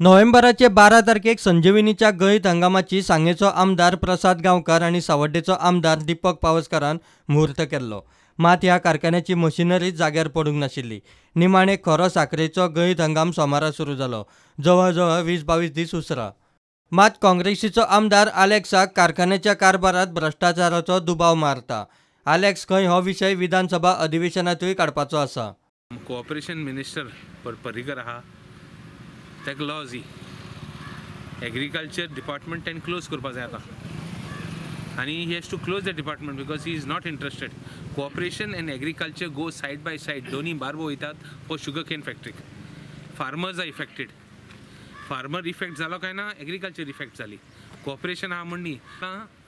नोव्हेंबराचे 12 तारखेक संजीवनीच्या गळीत हंगामाची सांगेचो आमदार प्रसाद गांवकार आनी सावड्डेचो आमदार दीपक पावसकारान मुहूर्त केल्लो. मात ह्या कारखान्याची मशिनरी जाग्यार पडूंक नाशिल्ली. निमाणे खरो साखरेचो गळीत हंगाम सोमारा सुरू जालो, जवळ जवळ 20-22 दीस उसरा. मात काँग्रेसीचो आमदार आलेक्साक कारखान्याच्या कारभारात भ्रश्टाचाराचो दुबाव मारता. आलेक्स खंय हो विशय विधानसभा अधिवेशनातूय काडपाचो आसा. कोऑपरेशन मिनिस्टर पर्रीकर आहा ताका लॉज ही एग्रीकल्चर डिपार्टमेंट ताणें क्लोज करपा जाय आतां, आनी he has to close the department because he is not interested. Cooperation and agriculture go side by side, दोन्ही बारबो वयतात फॉर शुगर केन फॅक्टरीक. Farmers are affected, farmer effect जालो काय ना एग्रीकल्चर इफेक्ट जाली. कोऑपरेशन आहा म्हण न्ही,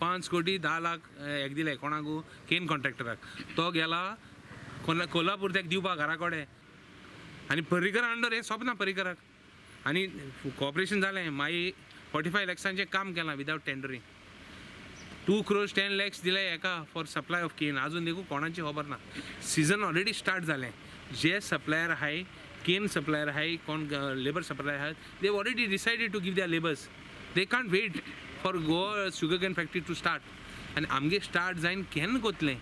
5 कोटी 10 लाख हेक दिले कोणाकू केन कॉन्ट्रॅक्टराक, तो गेला कोल्हापूर ताका दिवपाक घरा कडेन. आनी पर्रीकर अंडर हें सोंपना पर्रीकराक. आनी कोऑपरेशन जालें मागीर 45 लॅक्सांचें काम केलां विदावट टेंडरींग. 2 crores 10 lakhs दिले हेका फॉर सप्लाय ऑफ केन, आजून देखून कोणाची खबर ना. सिजन ऑलरेडी स्टार्ट जालें, जे सप्लायर आहाय केन सप्लायर आहाय कोण लेबर सप्लायर आहाय, they already decided to give their labours. They can't wait for Goa sugar cane factory to start. आनी आमगे स्टार्ट जायन केन्ना कोतलें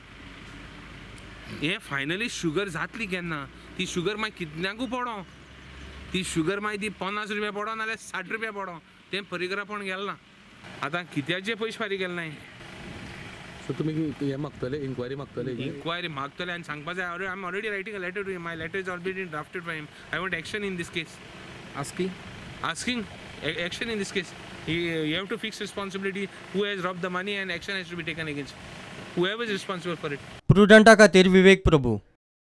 हें फायनली शुगर जातली केन्ना, ती शुगर मागीर कितल्यांकू पडों, ती शुगर मागीर ती 50 रुपया पडों नाल्यार 60 रुपया पडों, तें पर्रीकरापण गेलें ना. आतां कित्याचे पयशे फारीक केले नाय. सो तुमी हें मागतले, इन्क्वायरी मागतले? इन्क्वायरी मागतले आनी सांगपा जाय. I am already writing a letter to him, my letter is already drafted by him. I want action in this case. Asking action in this case. You have to fix responsibility who has rob the money and action has to be taken against whoever is responsible for it. प्रुडंटा खातीर विवेक प्रभू.